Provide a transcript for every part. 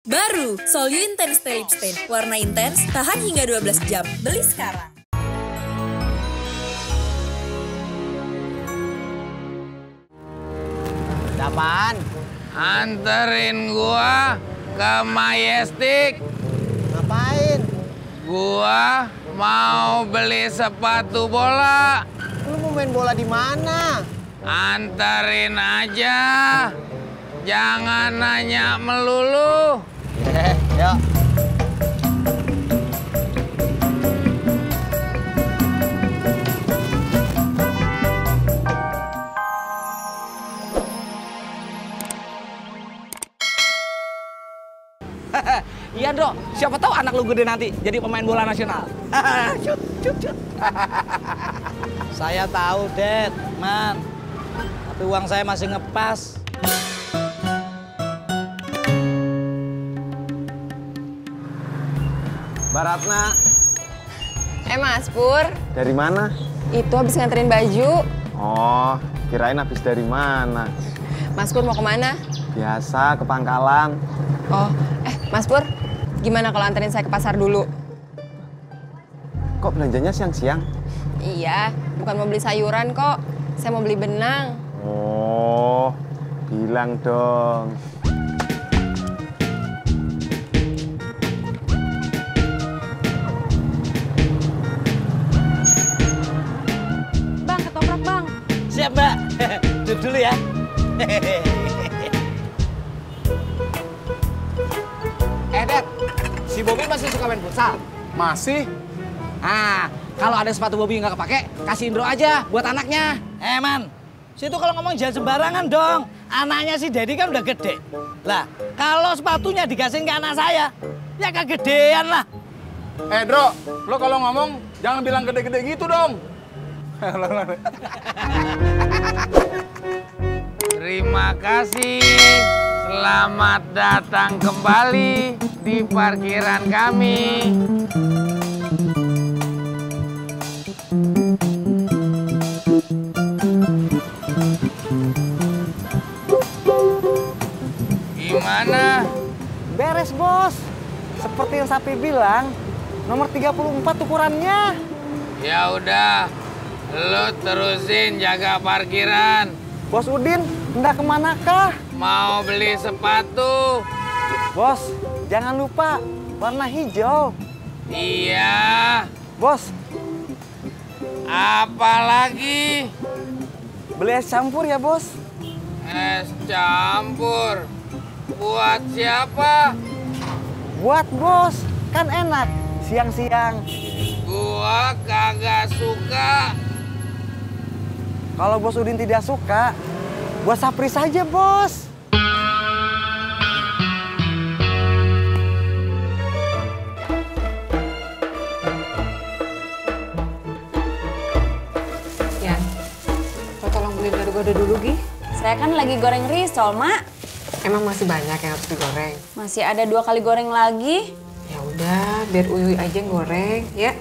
Baru, Sol You Intense Stay Lip Stain. Warna intens, tahan hingga 12 jam. Beli sekarang. Apaan? Anterin gua ke Majestic. Ngapain? Gua mau beli sepatu bola. Lu mau main bola di mana? Anterin aja. Jangan nanya melulu. Yuk. Iya Dok, siapa tahu anak lu gede nanti jadi pemain bola nasional. Cut. Saya tahu, Dad, Man. Tapi uang saya masih ngepas. Baratna. Mas Pur. Dari mana? Itu habis nganterin baju. Oh, kirain habis dari mana? Mas Pur mau kemana? Biasa, ke Pangkalan. Oh, Mas Pur, gimana kalau anterin saya ke pasar dulu? Kok belanjanya siang-siang? Iya, bukan mau beli sayuran kok. Saya mau beli benang. Oh, bilang dong. Bang, ketoprak bang. Siap Mbak, duduk dulu ya. Dad, si Bobby masih suka main futsal? Masih? Ah, kalau ada sepatu Bobby nggak kepake, kasih Indro aja buat anaknya. Man, situ kalau ngomong jangan sembarangan dong. Anaknya si Dedi kan udah gede. Lah, kalau sepatunya dikasihin ke anak saya, ya kegedean lah. Dro, lo kalau ngomong jangan bilang gede-gede gitu dong. Terima kasih. Selamat datang kembali di parkiran kami. Gimana? Beres, Bos. Seperti yang Sapi bilang, nomor 34 ukurannya. Ya udah, lo terusin jaga parkiran. Bos Udin, hendak kemanakah? Mau beli sepatu. Bos, jangan lupa warna hijau. Iya. Bos, Apa lagi? beli es campur ya, Bos. Es campur. Buat siapa? Buat Bos, kan enak siang-siang. Gua kagak suka. Kalau Bos Udin tidak suka, buat Sapri saja, Bos. Ya, lo tolong beliin gado-gado dulu, Gi. Saya kan lagi goreng risol, Mak. Emang masih banyak yang harus digoreng? Masih ada 2 kali goreng lagi. Ya udah, biar Uyuy aja yang goreng, ya.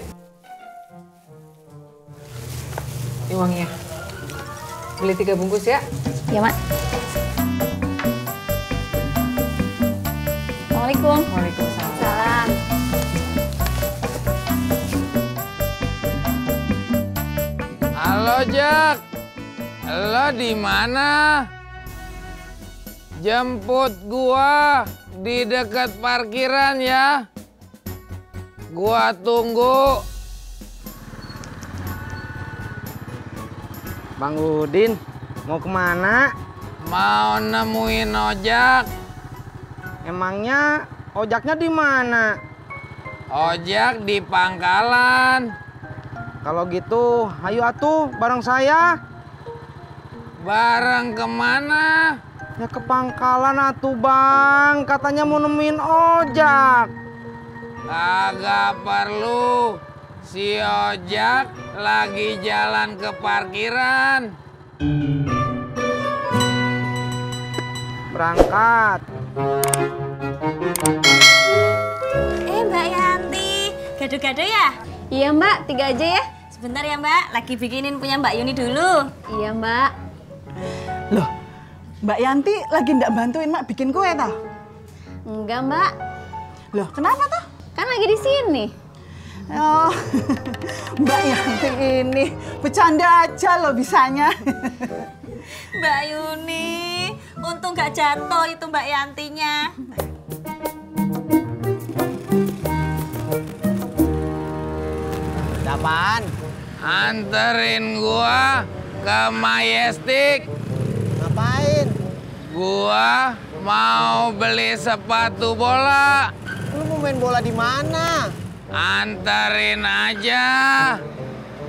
Ini uangnya. Beli 3 bungkus ya. Ya, Mak. Assalamualaikum. Waalaikumsalam. Salam. Halo, Jak. Lo di mana? Jemput gua di dekat parkiran ya. Gua tunggu. Bang Udin, mau kemana? Mau nemuin ojak. Emangnya ojaknya di mana? Ojak di Pangkalan. Kalau gitu, ayo atuh bareng saya. Bareng kemana? Ya ke Pangkalan atuh, Bang. Katanya mau nemuin ojak. Kagak perlu. Si ojak lagi jalan ke parkiran. Berangkat. Mbak Yanti. Gado-gado ya? Iya, Mbak. 3 aja ya. Sebentar ya, Mbak. Lagi bikinin punya Mbak Yuni dulu. Iya, Mbak. Loh, Mbak Yanti lagi ndak bantuin Mak bikin kue tau? Enggak, Mbak. Loh, kenapa tuh? Kan lagi di sini. Oh, Mbak Yanti ini bercanda aja loh bisanya. Mbak Yuni, untung gak jatuh itu Mbak Yantinya. Apaan? Anterin gua ke Majestic. Ngapain? Gua mau beli sepatu bola. Lu mau main bola di mana? Anterin aja.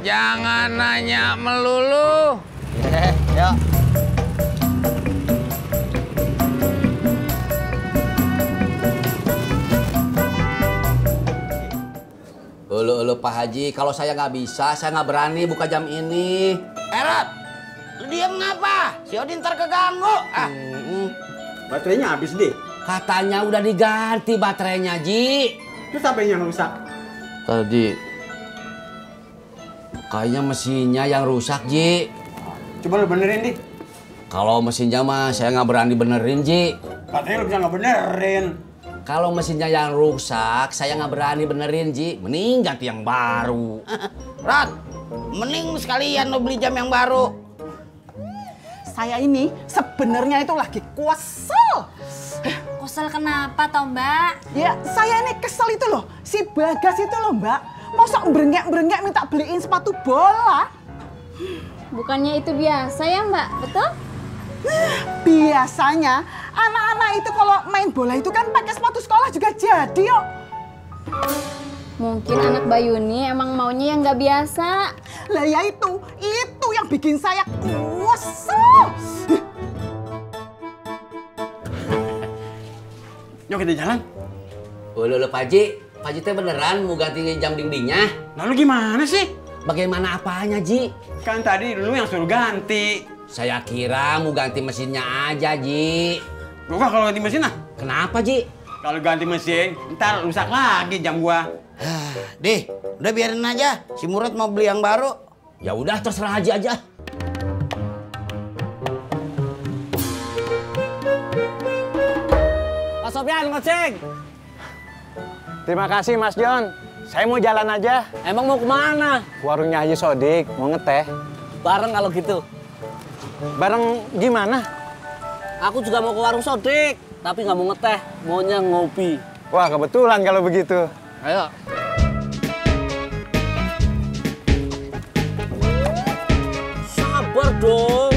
Jangan nanya melulu. Yuk. Ulu Pak Haji, kalau saya nggak bisa, saya nggak berani buka jam ini. Erot, lu diem ngapa? Si Odin ntar keganggu. Baterainya habis deh. Katanya udah diganti baterainya, Ji. Terus apa yang rusak? Tadi kayaknya mesinnya yang rusak, Ji. Coba lu benerin, Dik. Kalau mesinnya mah saya nggak berani benerin, Ji. Katanya lu bisa nggak benerin. Kalau mesinnya yang rusak, saya nggak berani benerin, Ji. Mending ganti yang baru. Rot, mending sekalian lo beli jam yang baru. Saya ini sebenarnya itu lagi kesel. Kesel kenapa toh, Mbak? Ya, saya ini kesel itu loh. Si Bagas itu loh, Mbak. Mosok berengek-berengek minta beliin sepatu bola. Bukannya itu biasa ya, Mbak? Betul? Biasanya anak-anak itu kalau main bola itu kan pakai sepatu sekolah juga jadi yuk. Mungkin anak Mbak Yuni emang maunya yang nggak biasa. Lah ya itu yang bikin saya kesel. Yuk kita jalan. Ulu Pak Haji, Pak Haji teh beneran mau ganti jam dindingnya? Lalu gimana sih? Bagaimana apanya, Ji? Kan tadi dulu yang suruh ganti. Saya kira mau ganti mesinnya aja, Ji. Gua kalau ganti mesin ah? Kenapa, Ji? Kalau ganti mesin, ntar rusak lagi jam gua. Dih, udah biarin aja. Si Murad mau beli yang baru. Ya udah terserah Haji aja. Mas Sofyan, ngecek. Terima kasih, Mas John. Saya mau jalan aja. Emang mau kemana? Warungnya Haji Sodik, mau ngeteh. Bareng kalau gitu. Bareng gimana? Aku juga mau ke warung Sodik, tapi nggak mau ngeteh, maunya ngopi. Wah, kebetulan kalau begitu. Ayo. Sabar dong.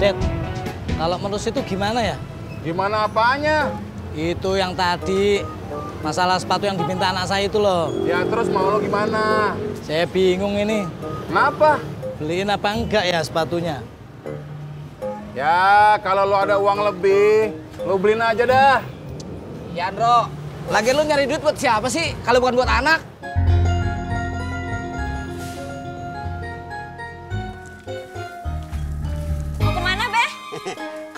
Dad, kalau menurut itu gimana ya? Gimana apanya? Itu yang tadi, masalah sepatu yang diminta anak saya itu loh. Ya terus mau lo gimana? Saya bingung ini, Kenapa? beliin apa enggak ya sepatunya? Ya kalau lo ada uang lebih, lo beliin aja dah. Ya, Andro. Lagi lu nyari duit buat siapa sih? Kalau bukan buat anak? Mau kemana, Beh?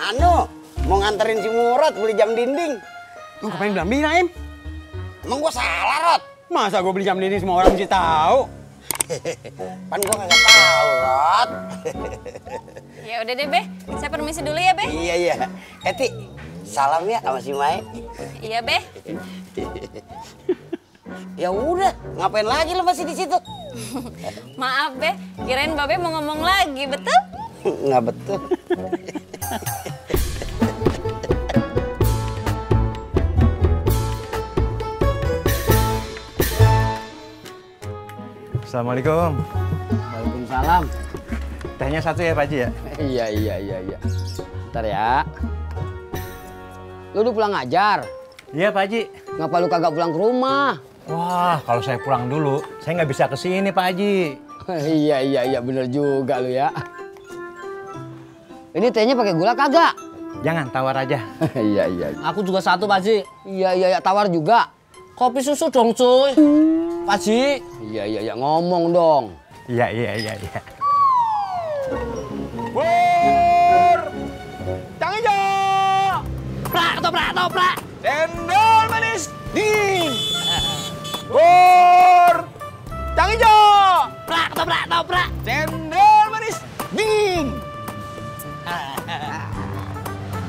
Anu, mau nganterin si Murad beli jam dinding. Lo ngapain bilang Im? Emang gua salah, Rod? Masa gue beli jam dinding semua orang mesti tahu? Kan gua kagak tahu, Rod. Ya udah deh, Beh. Saya permisi dulu ya, Beh. Iya. Eti, salam ya sama si Mai. Iya, Beh. Ya udah, ngapain lagi lo masih di situ? Maaf, Beh. Kirain Babe mau ngomong lagi, betul? Nggak betul. Assalamualaikum. Waalaikumsalam. Tehnya satu ya, Pak Haji ya? Iya. Ntar ya. Lu udah pulang ngajar? Iya, Pak Haji. Ngapa lu kagak pulang ke rumah? Wah, kalau saya pulang dulu, saya nggak bisa kesini, Pak Haji. Iya, bener juga lu ya. Ini tehnya pakai gula kagak? Jangan, tawar aja. Iya. Aku juga satu, Pak Haji. Iya, tawar juga. Kopi susu dong, cuy. Pak Haji. Iya, ngomong dong. Iya. Pur! Cang hijau! Toprak. Cendol! manis, ding. Pur. Cang hijau. Prak, toprak. Cendol manis, ding.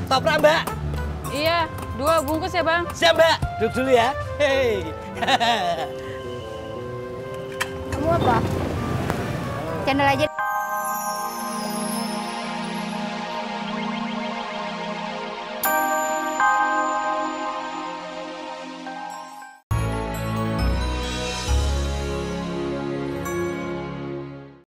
Toprak, Mbak. Iya, 2 bungkus ya, Bang. Siap, Mbak. Duduk dulu ya. Hei. Kamu apa? Cendol aja.